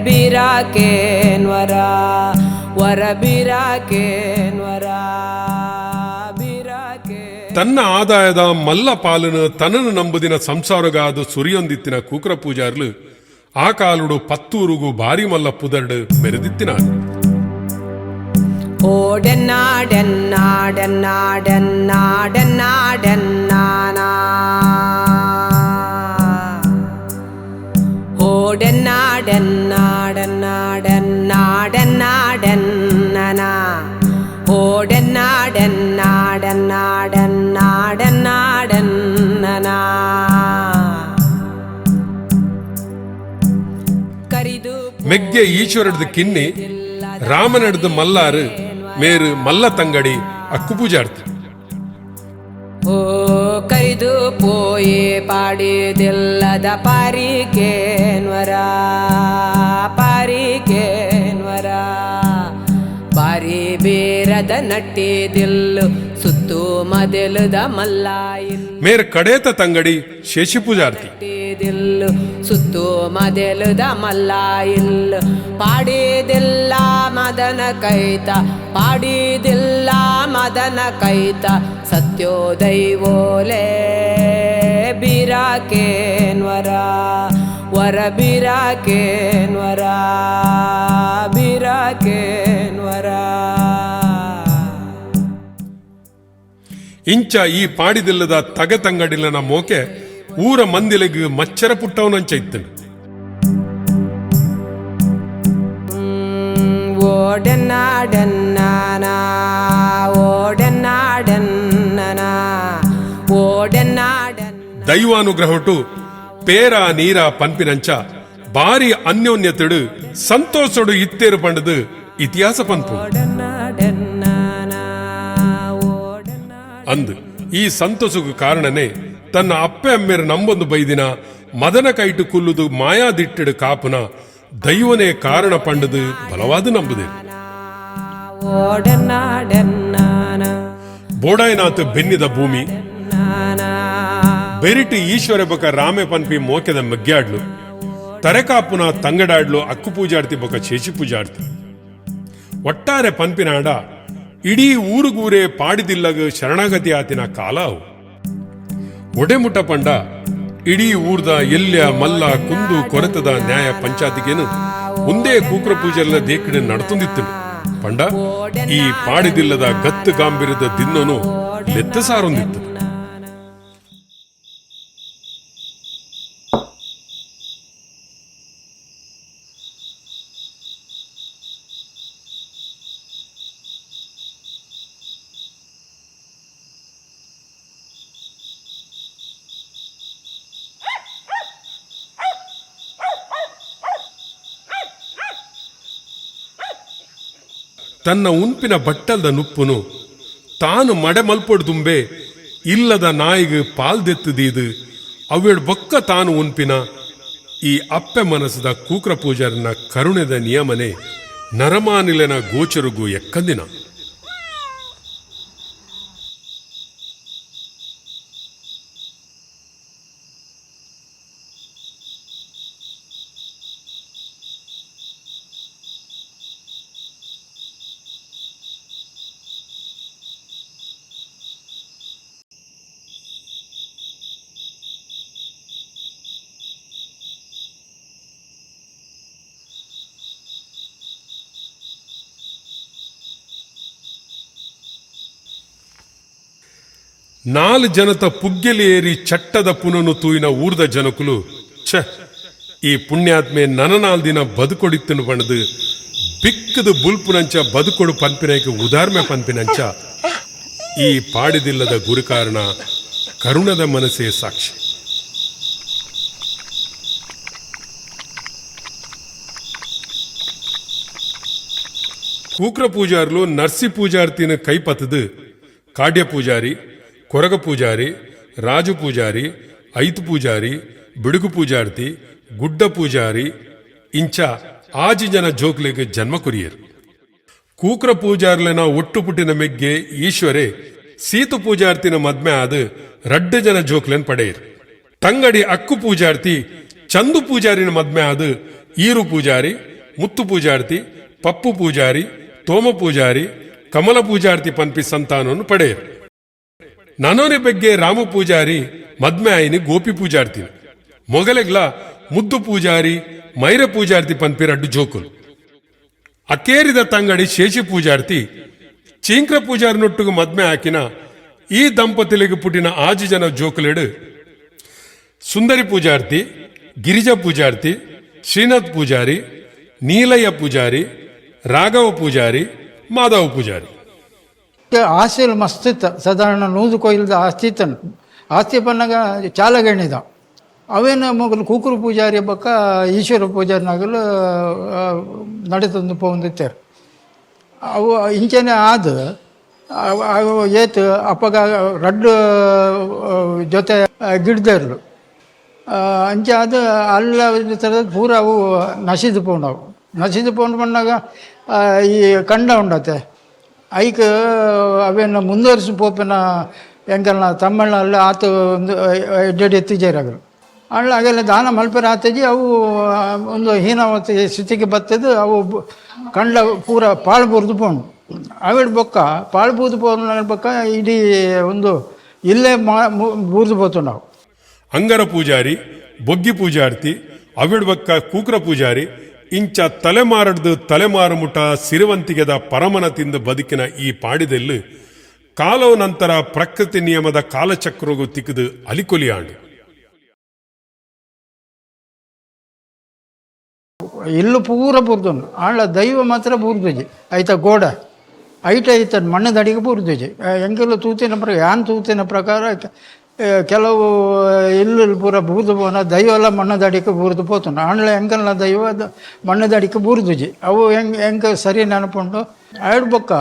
ಬಿರಾಕೇನ್ವರ ವರ ಬಿರಾಕೇನ್ವರ ಬಿರಾಕೇ. ತನ್ನ ಆದಾಯದ ಮಲ್ಲ ಪಾಲನು ತನ್ನನ್ನು ನಂಬುದಿನ ಸಂಸಾರಗಾದ ಸುರಿಯೊಂದಿತ್ತಿನ ಕೂಕ್ರ ಪೂಜಾರ್ಲು ಆ ಕಾಲುಡು ಪತ್ತೂರುಗು ಬಾರಿ ಮಲ್ಲ ಪುದರ್ಡು ಮೆರೆದಿತ್ತಿನ. ಓಡೆನ್ನಾಡೆನ್ನಾಡೆನ್ನಾಡೆನ್ನಾಡೆನ್ನಾಡೆನ್ನಾನಾ ಓಡೆನ್ನಾಡೆನ್ನಾಡೆನ್ನಾಡೆನ್ನಾಡೆನ್ನನಾ ಓಡೆನ್ನಾಡೆನ್ನಾಡೆನ್ನಾಡೆನ್ನಾಡೆನ್ನನಾ ಕರಿದು ಮೆಗ್ಗೆ ಈಶ್ವರಡ್ದು ಕಿನ್ನಿ ರಾಮನಡ್ದು ಮಲ್ಲಾರು ಮೇರು ಮಲ್ಲ ತಂಗಡಿ ಅಕ್ಕು ಪೂಜಾರ್ತಿ. ಓ ಕರಿದು ಪೋಯೆ ಪಾಡಿದಿಲ್ಲದ ಪಾರಿಕೇನ್ವರ ಪಾರಿಕೇನ್ವರ ಬಾರಿ ಬೇರದ ನಟ್ಟಿದಿಲ್ಲು ಸುತ್ತು ಮದೆಲುದ ಮಲ್ಲ ಇಲ್ಲ. ಮೇರ್ ಕಡೇತ ತಂಗಡಿ ಶೇಷಿ ಪೂಜಾರ್ತಿ. ನಟ್ಟಿದಿಲ್ಲು ಸುತ್ತು ಮದೆಲುದ ಮಲ್ಲ ಇಲ್ಲ ಪಾಡಿದಿಲ್ಲ ಮದನ ಕೈತ ಪಾಡಿದಿಲ್ಲ ಮದನ ಕೈತ ಸತ್ಯೋದೈವೋಲೆ ಬಿರಾಕೇನ್ವರ ವರ ಬಿರಾಕೇನ್ವರ ಬಿರಾಕೇನ್ವರ. ಇಂಚ ಈ ಪಾಡಿದಿಲ್ಲದ ತಗ ತಂಗಡಿಲ್ಲನ ಮೋಕೆ ಊರ ಮಂದಿಲೆಗ್ ಮಚ್ಚರ ಪುಟ್ಟವನಂಚ ಇತ್ತನು. ಓಡೆನ್ನಾಡೆನ್ನಾನಾ ಓಡೆನ್ನಾಡೆನ್ನನಾ ಓಡೆನ್ನಾಡೆನ್ನ. ದೈವಾನುಗ್ರಹಟು ಪೇರ ನೀರ ಪನ್ಪಿನಂಚ ಬಾರಿ ಅನ್ಯೋನ್ಯತೆಡು ಸಂತೋಷಡು ಇತ್ತೇರು ಪಂಡದು ಇತಿಹಾಸ ಪನ್ಪು. ಓಡೆನ್ನಾಡೆನ್ನಾನಾ ಓಡೆನ್ನ. ಅಂದು ಈ ಸಂತೋಷಕ್ಕೂ ಕಾರಣನೇ ತನ್ನ ಅಪ್ಪೆ ಅಮ್ಮೇರು ನಂಬೊಂದು ಬೈದಿನ ಮದನ ಕೈಟು ಕುಲ್ಲುದು ಮಾಯಾದಿಟ್ಟಿಡು ಕಾಪುನ ದೈವನೇ ಕಾರಣ ಪಂಡದು ಬಲವಾದ ನಂಬುದೆ. ಓಡೆನ್ನಾಡೆನ್ನಾನಾ ಬೋಡಾಯ್ನಾಥ್ ಬೆನ್ನಿದ ಭೂಮಿ ನಾನಾ ಬೆರಿಟಿ ಈಶ್ವರ ಬೊಕ ರಾಮೆ ಪನ್ಪಿ ಮೋಕೆದ ಮಗ್ಯಾಡ್ಲು ತರೆಕಾಪುನ ತಂಗಡಾಡ್ಲು ಅಕ್ಕು ಪೂಜಾಡ್ತಿ ಬೊಕ ಚೇಚಿ ಪೂಜಾಡ್ತಿ ಒಟ್ಟಾರೆ ಪನ್ಪಿನಾಡ ಇಡೀ ಊರುಗೂರೇ ಪಾಡಿದಿಲ್ಲಗ ಶರಣಾಗತಿ ಆತಿನ ಕಾಲ ಅವು. ಒಡೆಮುಟ ಪಂಡ ಇಡೀ ಊರ್ದ ಎಲ್ಯ ಮಲ್ಲ ಕುಂದು ಕೊರೆತದ ನ್ಯಾಯ ಪಂಚಾತಿಗೇನು ಒಂದೇ ಕೂಕ್ರ ಪೂಜೆಲ್ಲ ದೇಕಿಡೆ ನಡ್ತುಂದಿತ್ತು ಪಂಡ ಈ ಪಾಡಿದಿಲ್ಲದ ಗತ್ತು ಗಾಂಭೀರ್ಯದ ದಿನ್ನೋನು ಲೆತ್ತ ಸಾರೊಂದಿತ್ತು. ತನ್ನ ಉನ್ಪಿನ ಬಟ್ಟಲ್ದ ನುಪ್ಪುನು ತಾನು ಮಡೆ ಮಲ್ಪೊಡ್ದುಂಬೆ ಇಲ್ಲದ ನಾಯಿಗ್ ಪಾಲ್ದೆತ್ತದೀದು ಅವೇಡ್ ಬೊಕ್ಕ ತಾನು ಉನ್ಪಿನ ಈ ಅಪ್ಪೆ ಮನಸ್ಸದ ಕೂಕ್ರ ಪೂಜಾರನ ಕರುಣೆದ ನಿಯಮನೆ ನರಮಾನಿಲೆನ ಗೋಚರುಗು ಎಕ್ಕಂದಿನ. ನಾಲ್ ಜನತ ಪುಗ್ಗೆಲಿ ಏರಿ ಚಟ್ಟದ ಪುನನು ತೂಯಿನ ಊರ್ದ ಜನಕುಲು ಛ ಈ ಪುಣ್ಯಾತ್ಮೆ ನನನಾಲ್ ದಿನ ಬದುಕೊಡಿತ್ತನು ಬಣದು ಬಿಕ್ಕದು ಬುಲ್ಪುನಂಚ ಬದುಕೊಡು ಪನ್ಪಿನೈಕ ಉದಾರ್ಮೆ ಪನ್ಪಿನಂಚ ಈ ಪಾಡಿದಿಲ್ಲದ ಗುರುಕಾರಣ ಕರುಣದ ಮನಸ್ಸೇ ಸಾಕ್ಷಿ. ಕೂಕ್ರ ಪೂಜಾರ್ಲು ನರ್ಸಿ ಪೂಜಾರ್ತಿನ ಕೈಪತ್ತದು ಕಾಡ್ಯ ಪೂಜಾರಿ, ಕೊರಗ ಪೂಜಾರಿ, ರಾಜು ಪೂಜಾರಿ, ಐತು ಪೂಜಾರಿ, ಬಿಡುಗು ಪೂಜಾರ್ತಿ, ಗುಡ್ಡ ಪೂಜಾರಿ ಇಂಚ ಆಜಿ ಜನ ಜೋಕ್ಲೆಗ್ ಜನ್ಮ ಕೊರಿಯರು. ಕೂಕ್ರ ಪೂಜಾರ್ಲೆನ ಒಟ್ಟು ಪುಟ್ಟಿನ ಮೆಗ್ಗೆ ಈಶ್ವರೇ ಸೀತು ಪೂಜಾರ್ತಿನ ಮದ್ಮೆ ಆದ ರಡ್ಡು ಜನ ಜೋಕ್ಲೆನ್ ಪಡೆಯರು. ತಂಗಡಿ ಅಕ್ಕು ಪೂಜಾರ್ತಿ ಚಂದು ಪೂಜಾರಿನ ಮದ್ಮೆ ಆದ ಈರು ಪೂಜಾರಿ, ಮುತ್ತು ಪೂಜಾರ್ತಿ, ಪಪ್ಪು ಪೂಜಾರಿ, ತೋಮ ಪೂಜಾರಿ, ಕಮಲ ಪೂಜಾರ್ತಿ ಪನ್ಪಿ ಸಂತಾನವನ್ನು ಪಡೆಯರು. ನನೋರಿ ಬಗ್ಗೆ ರಾಮ ಪೂಜಾರಿ ಮದ್ಮೆ ಆಯಿನಿ ಗೋಪಿ ಪೂಜಾರ್ತಿ. ಮೊಗಲೆಗ್ಲ ಮುದ್ದು ಪೂಜಾರಿ, ಮೈರ ಪೂಜಾರ್ತಿ ಪನ್ಪಿ ರಡ್ಡು ಜೋಕುಲು. ಅಕೇರಿದ ತಂಗಡಿ ಶೇಷಿ ಪೂಜಾರ್ತಿ ಚೀಂಕ್ರ ಪೂಜಾರಿನೊಟ್ಟಿಗೆ ಮದ್ಮೆ ಹಾಕಿನ ಈ ದಂಪತಿಲಿಗೆ ಪುಟಿನ ಆಜು ಜನ ಜೋಕುಲೆಡು ಸುಂದರಿ ಪೂಜಾರ್ತಿ, ಗಿರಿಜಾ ಪೂಜಾರ್ತಿ, ಶ್ರೀನಾಥ್ ಪೂಜಾರಿ, ನೀಲಯ್ಯ ಪೂಜಾರಿ, ರಾಘವ ಪೂಜಾರಿ, ಮಾಧವ ಪೂಜಾರಿ. ಆಸ್ತಿಲು ಮಸ್ತ್ ಇತ್ತ, ಸಾಧಾರಣ 100 ಕೊಯ್ಲ್ದ ಆಸ್ತಿ ಇತ್ತನು. ಆಸ್ತಿ ಪನ್ನಗ ಚಾಲಗಣಿದ ಅವೇನ ಮೊಗಲು ಕೂಕುರು ಪೂಜಾರಿ ಬೊಕ್ಕ ಈಶ್ವರ ಪೂಜಾರಿನಾಗಲು ನಡೀತಂದು ಪೋವೊಂದಿತ್ತೇರು. ಅವು ಇಂಚನೆ ಆದ್ ಅವು ಏತ್ ಅಪ್ಪಗ ರಡ್ಡ್ ಜೊತೆ ಗಿಡ್ದೇರ್ಲು. ಅಂಚ ಆದ್ ಅಲ್ಲ ಥರದ ಪೂರ ಅವು ನಸಿದು ಪೋಂಡವು. ನಸಿದು ಪೋಂಡು ಪಣ್ಣಾಗ ಈ ಕಂಡ ಉಂಡತೆ ಐಕ್ ಅವೇನ ಮುಂದುವರಿಸಿ ಪೋಪಿನ ಎಂಕಲ್ನ ತಮ್ಮಣ್ಣ ಅಲ್ಲ ಆತ ಒಂದು ಎಡ್ಡೆಡ್ ಎತ್ತಿಜೇರಾಗಲು ಅಲ್ಲ ಅಗೆಲ್ಲ ದಾನ ಮಲ್ಪೆರ ಆತಜಿ. ಅವು ಒಂದು ಹೀನವತಿ ಸ್ಥಿತಿಗೆ ಬತ್ತದು. ಅವು ಕಂಡ ಪೂರ ಪಾಳು ಬುರ್ದು ಪೋಂಡು. ಅವಿಡ್ ಬೊಕ್ಕ ಪಾಳು ಬೂದು ಪೋನ ಬೊಕ್ಕ ಇಡೀ ಒಂದು ಇಲ್ಲೇ ಮಾ ಬೂರ್ದು ಪೋತು ನಾವು. ಅಂಗರ ಪೂಜಾರಿ, ಬೊಗ್ಗಿ ಪೂಜಾರ್ತಿ, ಅವಿಡ್ಬಕ್ಕ ಕೂಕ್ರ ಪೂಜಾರಿ, ಇಂಚ ತಲೆಮಾರಡ್ದು ತಲೆಮಾರು ಮುಟ ಸಿರಿವಂತಿಗೆದ ಪರಮನ ತಿಂದು ಬದುಕಿನ ಈ ಪಾಡಿದೆಲ್ಲು ಕಾಲೋ ನಂತರ ಪ್ರಕೃತಿ ನಿಯಮದ ಕಾಲಚಕ್ರಗು ತಿಕ್ಕದು ಅಲಿಕೊಲಿಯಾಂಡು. ಇಲ್ಲು ಪೂರ ಬೂರ್ದುಂಡು, ಆಂಡ ದೈವ ಮಾತ್ರ ಬೂರ್ದುಜಿ. ಐತ ಗೋಡ ಐಟ ಐತ ಮಣ್ಣದಡಿಗೆ ಬೂರ್ದುಜಿ. ಎಂಕೆಲ್ಲ ತೂತಿನ ಪ್ರಕಾರ, ಯಾನ್ ತೂತಿನ ಪ್ರಕಾರ, ಕೆಲವು ಇಲ್ಲು ಪೂರ ಬೂರ್ದು ಪೋನ ದೈವ ಎಲ್ಲ ಮಣ್ಣದಡಿಗೆ ಬೂರ್ದು ಪೋತುಂಡು. ಆಂಡ್ಲ ಎಂಕಲ್ನ ದೈವ ಮಣ್ಣದಡಿಗೆ ಬೂರ್ದುಜಿ. ಅವು ಹೆಂಗೆ ಹೆಂಗೆ ಸರಿ ನೆನಪುಂಡು. ಆಯ್ಡ್ ಬೊಕ್ಕ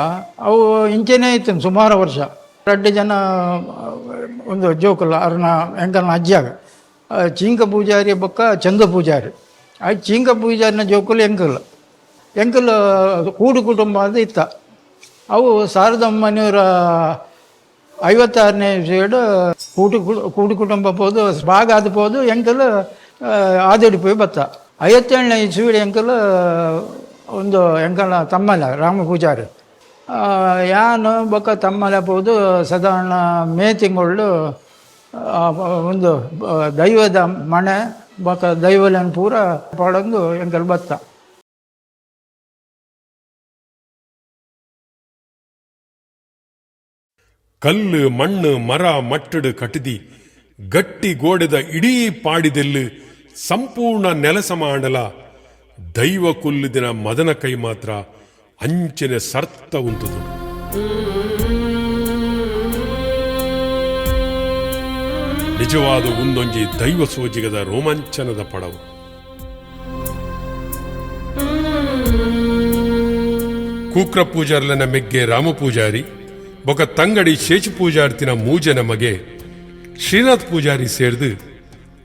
ಅವು ಇಂಚೆನೇ ಇತ್ತು ಸುಮಾರು ವರ್ಷ. ರಡ್ಡು ಜನ ಒಂದು ಜೋಕುಲ ಅರ್ನ ಎಂಕಲ್ನ ಅಜ್ಜಿಯಾಗ ಚೀಂಕ ಪೂಜಾರಿ ಬೊಕ್ಕ ಚಂದ ಪೂಜಾರಿ. ಆ ಚೀಂಕ ಪೂಜಾರಿನ ಜೋಕುಲು ಎಂಕಲ್ ಎಂಕಲ್ ಕೂಡು ಕುಟುಂಬ ಅಂತ ಇತ್ತ. ಅವು 1956ನೇ ಇಸ್ವಿಡ್ ಕೂಟು ಕೂಡು ಕುಟುಂಬ ಪೋದು ಭಾಗ ಆದ ಪೋದು ಎಂಕಲ್ ಆದಿಡಿ ಪೋಯಿ ಬತ್ತ. 57ನೇ ಇಸ್ವಿಡ್ ಎಂಕಲ್ ಒಂದು ಎಂಕಲ್ನ ತಮ್ಮಲ ರಾಮ ಪೂಜಾರಿ, ಯಾನು ಬೊಕ್ಕ ತಮ್ಮಲ ಪೋದು ಸಾಧಾರಣ ಮೇ ತಿಂಗಳು ಒಂದು ದೈವದ ಮಣೆ ಬೊಕ್ಕ ದೈವಲನ್ ಪೂರ ಪಾಡೊಂದು ಎಂಕಲ್ ಬತ್ತ. ಕಲ್ಲು ಮಣ್ಣು ಮರ ಮಟ್ಟಡು ಕಟಿದಿ ಗಟ್ಟಿ ಗೋಡೆದ ಇಡೀ ಪಾಡಿದೆಲ್ಲು ಸಂಪೂರ್ಣ ನೆಲಸಮಾಂಡಲ ದೈವ ಕುಲ್ಲುದಿನ ಮದನ ಕೈ ಮಾತ್ರ ಅಂಚಿನ ಸರ್ತ ಉಂಟುದು. ನಿಜವಾದ ಒಂದೊಂಜಿ ದೈವ ಸೋಜಿಗದ ರೋಮಾಂಚನದ ಪಡವು. ಕೂಕ್ರ ಪೂಜಾರ್ಲನ ಮೆಗ್ಗೆ ರಾಮ ಪೂಜಾರಿ ಬೊಕ ತಂಗಡಿ ಶೇಷು ಪೂಜಾರ್ತಿನ ಮೂಜನ ಮಗೆ ಶ್ರೀನಾಥ್ ಪೂಜಾರಿ ಸೇರ್ದು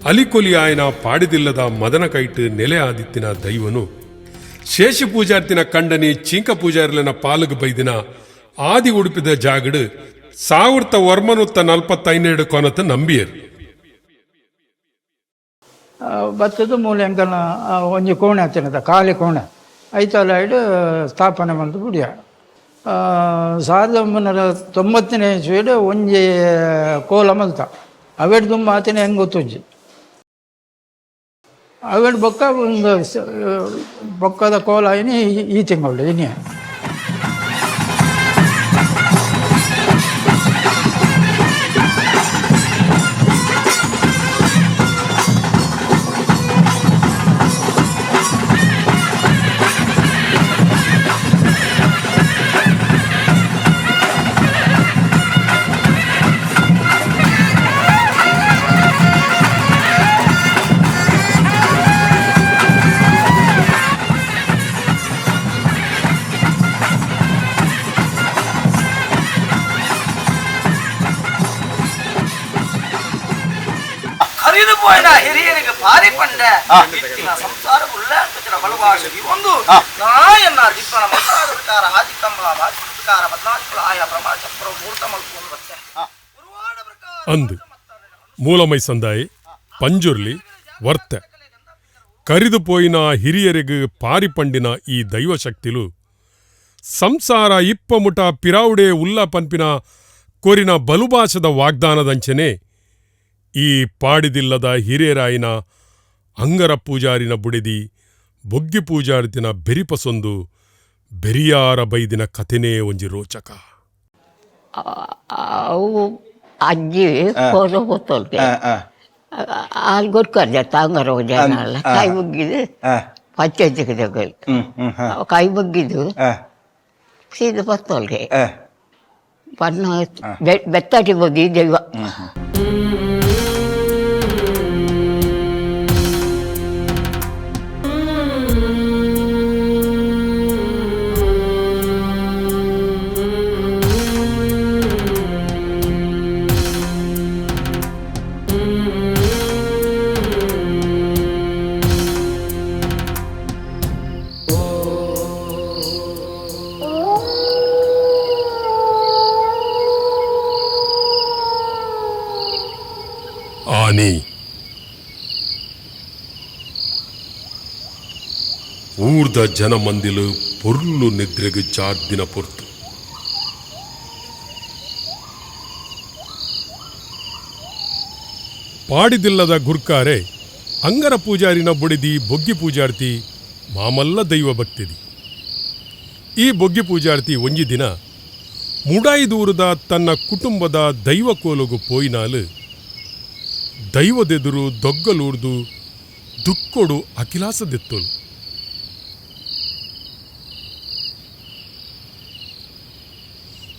ಅಲಿಕೊಲಿ ಆಯನ ಪಾಡಿದಿಲ್ಲದ ಮದನ ಕೈಟ್ ನೆಲೆ ಆದಿತ್ತಿನ ದೈವನು ಶೇಷು ಪೂಜಾರ್ತಿನ ಕಂಡನಿ ಚೀಂಕ ಪೂಜಾರ್ಲನ ಪಾಲುಗು ಬೈದಿನ ಆದಿ ಉಡುಪಿದ ಜಾಗಡು 1945 ಕೊನತ ನಂಬಿಯರು. ಬತ್ತದ ಮೂಲ ಎಂಕಲ್ನ ಒಂಜಿ ಕೋಣೆ ಹತ್ತಿನದ ಖಾಲಿ ಕೋಣೆ ಐತಲ್ಲ ಇಡು ಸ್ಥಾಪನೆ ಬಂದು ಬುಡಿಯ. 1990ನೇ ಇಸ್ವಿಡ್ ಒಂಜಿ ಕೋಲ ಮಲ್ತ. ಅವೆಡ್ ದುಂಬ ಆತಿನ ಹೆಂಗೆ ಗೊತ್ತುಜ್ಜಿ. ಅವೆಡ್ ಬೊಕ್ಕ ಒಂದು ಬೊಕ್ಕದ ಕೋಲ ಇನಿ ಈ ತಿಂಗಳು ಇನಿ. ಕರಿದು ಪೋಯಿನ ಹಿರಿಯರಿಗೆ ಪಾರಿ ಪಂಡ ಇತ್ತಿನ ಸಂಸಾರ ಉಲ್ಲಾಂಕಚನ ಬಲಭಾಷೆ ಒಂದು ನಾಯನ್ನ ದಿಪ್ಪನ ಮಂತ್ರಾದ ಪ್ರಕಾರ ಆದಿಕಂಬ ಪ್ರಕಾರ 14 ಆಯ ಪ್ರಮಾಣ ಚಕ್ರ ಮೂರ್ತ ಮಲ್ಪುವನ್ನು ಬತ್ತೆ ಅಂದು ಮೂಲಮೈ ಸಂದಾಯಿ ಪಂಜುರ್ಲಿ ವರ್ತೆ ಕರಿದು ಪೋಯಿನ ಹಿರಿಯರಿಗ್ ಪಾರಿ ಪಂಡಿನ ಈ ದೈವಶಕ್ತಿಲು ಸಂಸಾರ ಇಪ್ಪಮುಟ ಪಿರಾವುಡೆ ಉಲ್ಲ ಪನ್ಪಿನ ಕೊರಿನ ಬಲುಭಾಷದ ವಾಗ್ದಾನದಂಚನೆ ಈ ಪಾಡಿದಿಲ್ಲದ ಹಿರಿಯರಾಯಿನ ಅಂಗರ ಪೂಜಾರಿನ ಬುಡೆದಿ ಬೊಗ್ಗಿ ಪೂಜಾರಿತಿನ ಬೆರಿಪಸೊಂದು ಬೆರಿಯಾರ ಬೈದಿನ ಕಥೆನೇ ಒಂಜಿ ರೋಚಕ. ಅವು ಅಜ್ಜಿ ಹೋದ ಗೊತ್ತಲ್ಗೆ ಅಲ್ಲಿ ಗೊತ್ತಾರೆ ತಾಂಗರ ಜನ ಎಲ್ಲ ಕೈ ಬಗ್ಗಿದ್ದು ಪಂಚಾಯತಿಗೆ ತಗೊಳ್ಳಿ ಹ್ಮ್ ಹ್ಮ್ ಹಾ ಕೈ ಬಗ್ಗಿದ್ದು ಆ, ಸೀದಾ ಬತ್ತೋಲ್ಗೆ ಆ. ಪನ್ನ ಬೆತ್ತಾಟಿ ಬಗ್ಗಿ ದೈವ. ಆನಿ ಊರ್ದ ಜನ ಮಂದಿಲು ಪೊರ್ಲು ನಿದ್ರೆಗ್ ಚಾರ್ದಿನ ಪೊರ್ತು. ಪಾಡಿದಿಲ್ಲದ ಗುರ್ಕಾರೆ ಅಂಗರ ಪೂಜಾರಿನ ಬುಡಿದಿ ಬೊಗ್ಗಿ ಪೂಜಾರ್ತಿ ಮಾಮಲ್ಲ ದೈವ ಭಕ್ತಿದಿ. ಈ ಬೊಗ್ಗಿ ಪೂಜಾರ್ತಿ ಒಂಜಿ ದಿನ ಮುಡಾಯಿದೂರದ ತನ್ನ ಕುಟುಂಬದ ದೈವ ಕೋಲುಗು ಪೋಯಿನಾಲು ದೈವದೆದುರು ದೊಗ್ಗಲೂರ್ದು ದುಕ್ಕೊಡು ಅಖಿಲಾಸದೆತ್ತೋಲು.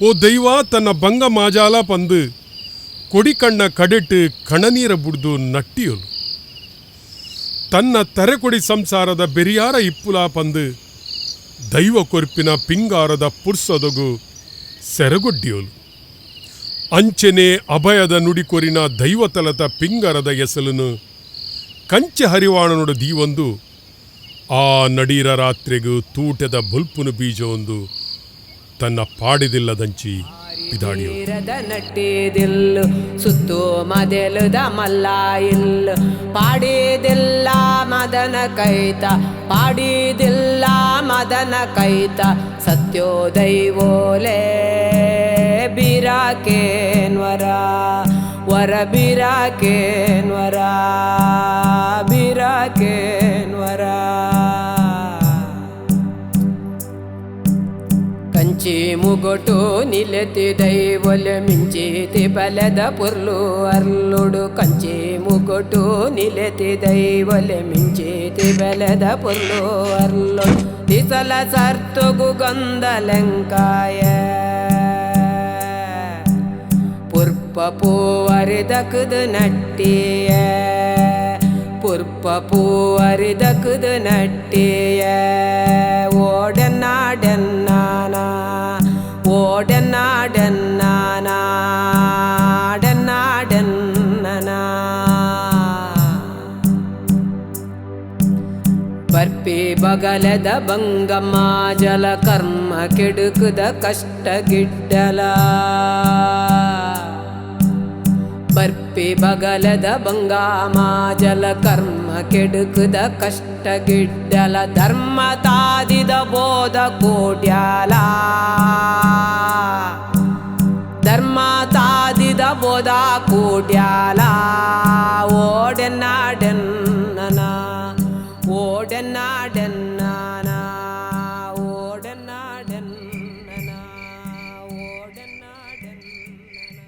ಓ ದೈವ ತನ್ನ ಬಂಗ ಮಾಜಾಲ ಪಂದು ಕೊಡಿಕಣ್ಣ ಕಡೆಟ್ಟು ಕಣನೀರ ಬುಡ್ದು ನಟ್ಟಿಯೋಲು. ತನ್ನ ತರೆಕೊಡಿ ಸಂಸಾರದ ಬೆರಿಯಾರ ಇಪ್ಪುಲ ಪಂದು ದೈವ ಕೊರ್ಪಿನ ಪಿಂಗಾರದ ಪುರ್ಸೊದಗು ಸೆರಗೊಡ್ಡಿಯೋಲು. ಅಂಚನೆ ಅಭಯದ ನುಡಿಕೊರಿನ ದೈವತಲತ ಪಿಂಗರದ ಎಸಲನು ಕಂಚೆ ಹರಿವಾಣನೊಡು ದೀವೊಂದು ಆ ನಡೀರ ರಾತ್ರಿಗೂ ತೂಟದ ಬೊಲ್ಪುನು ಬೀಜವೊಂದು ತನ್ನ ಪಾಡಿದಿಲ್ಲದಂಚಿ ಪಿದಾಡಿಯೋ. ೀರದ ನಟ್ಟಿದಿಲ್ಲು ಸುತ್ತು ಮದೆಲುದ ಮಲ್ಲ ಇಲ್ಲು ಪಾಡಿದಿಲ್ಲ ಮದನ ಕೈತ ಪಾಡಿದಿಲ್ಲ ಮದನ ಕೈತ ಸತ್ಯೋ ದೈವೋಲೆ ಬಿರಾಕೇನ್ವರ ವರ ಬಿರಾಕೇನ್ವರ ಬಿರಾಕೇನ್ವರ. ಕಂಚಿ ಮುಗೊಟು ನಿಲೆತಿ ದೈವೊಲೆ ಮಿಂಚಿತಿ ಬಲದ ಪುರ್ಲು ಅರ್ಲುಡು ಕಂಚಿ ಮುಗೊಟು ನಿಲೆತಿ ದೈವೊಲೆ ಮಿಂಚಿತಿ ಬಲದ ಪುರ್ಲು ಅರ್ಲು ದಿಸಲ ಸರ್ತುಗು ಗಂಧಲೆಂಕಾಯ ಪುರ್ಪ ಪೂವರಿದಕುದು ನಟ್ಟಿಯ ಪುರ್ಪ ಪೂವರಿದಕುದು ನಟ್ಟಿಯ ಓಡನಾಡೆನ್ನಾನ ಓಡನಾಡೆನ್ನಾನ ಡೆನ್ನಾಡೆನ್ನನ. ಬರ್ಪಿ ಬಗಲದ ಬಂಗಮ್ಮ ಜಲ ಕರ್ಮ ಕೆಡುಕುದ ಕಷ್ಟ ಗಿಡ್ಡಲ ಬರ್ಪಿ ಬಗಲದ ಬಂಗಾಮ ಜಲ ಕರ್ಮ ಕೆಡುಕುದ ಕಷ್ಟ ಗಿಡ್ಡಲ ಧರ್ಮ ತಾದಿದ ಬೋಧ ಕೋಡ್ಯಾಲ ಧರ್ಮ ತಾದಿದ ಬೋಧ ಕೋಡ್ಯಾಲ ಓಡೆನ್ನಾಡೆನ್ನನ ಓಡೆನ್ನಾಡೆನ್ನಾನ ಓಡೆನ್ನಾಡೆನ್ನನ ಓಡೆನ್ನಾಡೆನ್ನನ.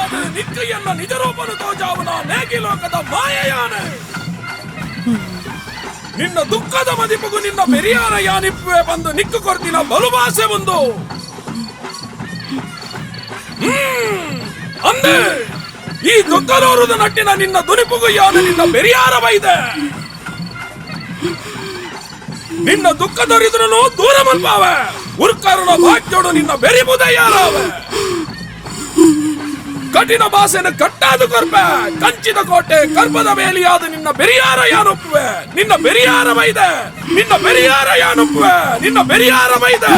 ತೋಜಾದು ನಿಕ್ಕು ಎನ್ನ ನಿಜರೂಪನು ತೋಜಾವನ ನೇಗಿಲೋಕದ ಮಾಯೆಯಾನೆ. ನಿನ್ನ ದುಃಖದ ಮದಿಪಗು ನಿನ್ನ ಪೆರಿಯಾರ ಯಾನಿಪ್ಪೆ ಬಂದು ನಿಕ್ಕು ಕೊರ್ತಿನ ಬಲುಭಾಷೆ ಒಂದು ಅಂದೆ ಈ ದುಃಖದೋರುದ ನಟ್ಟಿನ ನಿನ್ನ ದುನಿಪುಗು ಯಾನು ನಿನ್ನ ಪೆರಿಯಾರ ಬೈದೆ. ನಿನ್ನ ದುಃಖದೊರಿದ್ರೂ ದೂರ ಮಲ್ಪಾವೆ ಉರ್ಕರುಣ ಭಾಗ್ಯೋಡು ನಿನ್ನ ಬೆರಿಬುದ ಯಾರವೆ. ಕಠಿಣ ಭಾಷೆನ ಕಟ್ಟಾದು ಕೊರ್ಪೆ ಕಂಚಿದ ಕೋಟೆ ಕರ್ಪದ ಬೇಲಿಯಾದ ನಿನ್ನ ಬೆರಿಯಾರ ಯಾನೊಪ್ಪುವೆ ನಿನ್ನ ಬೆರಿಯಾರ ಬೈದೆ ನಿನ್ನ ಬೆರಿಯಾರ ಯಾನೊಪ್ಪುವೆ ನಿನ್ನ ಬೆರಿಯಾರ ಬೈದೆ.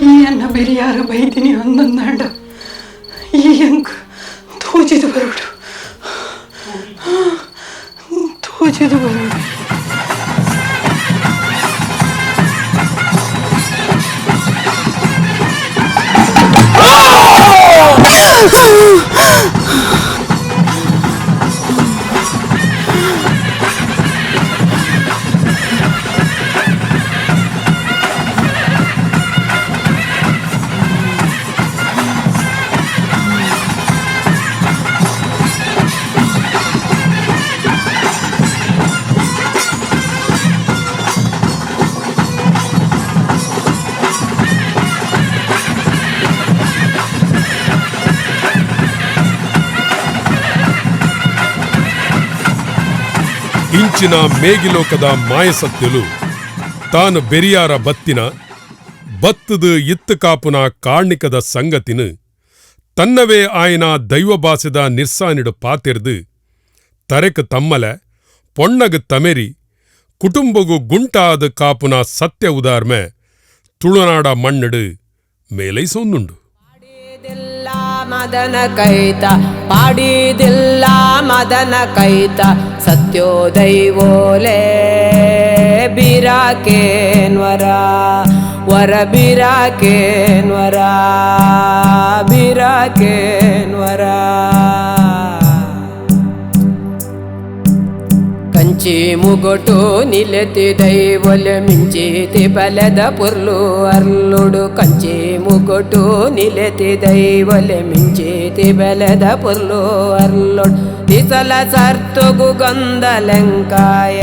ಈ ಅನ್ನ ಬೆರಿಯಾರ ಬೈದಿನಿ ಅಂದೊಂದಾಂಡ ಈ ಅಂಕ್ ತೋಜಿದು ಬರೋಡು ತೋಜಿದು ಬರೋಡು. ಇಂಚಿನ ಮೇಗಿಲೋಕದ ಮಾಯಸತ್ಯಲು ತಾನು ಬೆರಿಯಾರ ಬತ್ತಿನ ಬತ್ತದು ಇತ್ತು ಕಾಪುನ ಕಾರ್ಣಿಕದ ಸಂಗತಿನು ತನ್ನವೇ ಆಯನ ದೈವಭಾಸೆದ ನಿರ್ಸಾನಿಡು ಪಾತೆರ್ದು ತರೆಕು ತಮ್ಮಲೆ ಪೊಣ್ಣಗು ತಮೆರಿ ಕುಟುಂಬಗು ಗುಂಟಾದ ಕಾಪುನ ಸತ್ಯ ಉದಾರ್ಮೆ ತುಳುನಾಡ ಮಣ್ಣಡು ಮೇಲೈಸೊಂದುಂಡು. ಪಾಡಿದಿಲ್ಲ ಮದನ ಕೈತ ಪಾಡಿದಿಲ್ಲ ಮದನ ಕೈತ ಸತ್ಯೋದೈವೋಲೆ ಬಿರಾಕೇನ್ವರ ವರ ಬಿರಾಕೇನ್ವರ ಬಿರಾಕೇನ್ವರ. ಕಂಚಿ ಮುಗೊಟು ನಿಲೆತಿ ದೈವೊಲೆ ಮಿಂಚಿತಿ ಬಲದ ಪುರ್ಲು ಅರ್ಲುಡು ಕಂಚಿ ಮುಗೊಟು ನಿಲೆತಿ ದೈವೊಲೆ ಮಿಂಚಿತಿ ಬಲದ ಪುರ್ಲು ಅರ್ಲುಡು ನಿಸಲ ಸರ್ತುಗು ಗಂಧಲೆಂಕಾಯ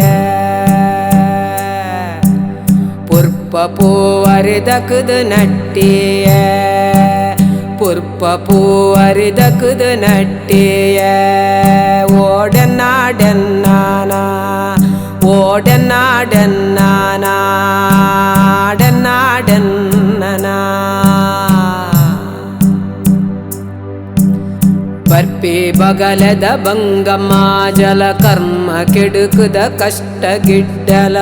ಪುರ್ಪ ಪೂವರಿದಕುದು ನಟ್ಟಿಯ ಪುರ್ಪ ಪೂವರಿದಕುದು ನಟ್ಟಿಯ ಓಡನಾಡನ್ನಾನ ಓಡನಾಡನ್ನಾಡನ್ನಾಡನ್ನ. ಬರ್ಪಿ ಬಗಲದ ಬಂಗಮ್ಮ ಜಲ ಕರ್ಮ ಕೆಡುಕುದ ಕಷ್ಟ ಗಿಡ್ಡಲ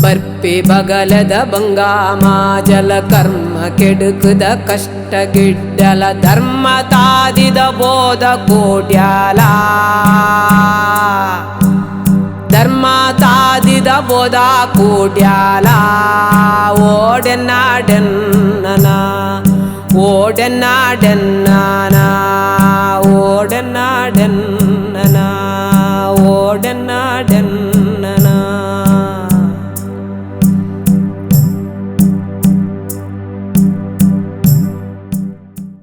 ಬರ್ಪಿ ಬಗಲದ ಬಂಗಾಮ ಜಲ ಕರ್ಮ ಕೆಡುಕುದ ಕಷ್ಟ ಗಿಡ್ಡಲ ಧರ್ಮ ತಾದಿದ ಬೋಧ ಕೋಡ್ಯಾಲ ಧರ್ಮ ತಾದಿದ ಬೋಧ ಕೋಡ್ಯಾಲ ಓಡನಾಡನ್ನ ಓಡನಾಡನ್ನ ಓಡನಾಡನ್ನ ಓಡನಾಡನ್ನ.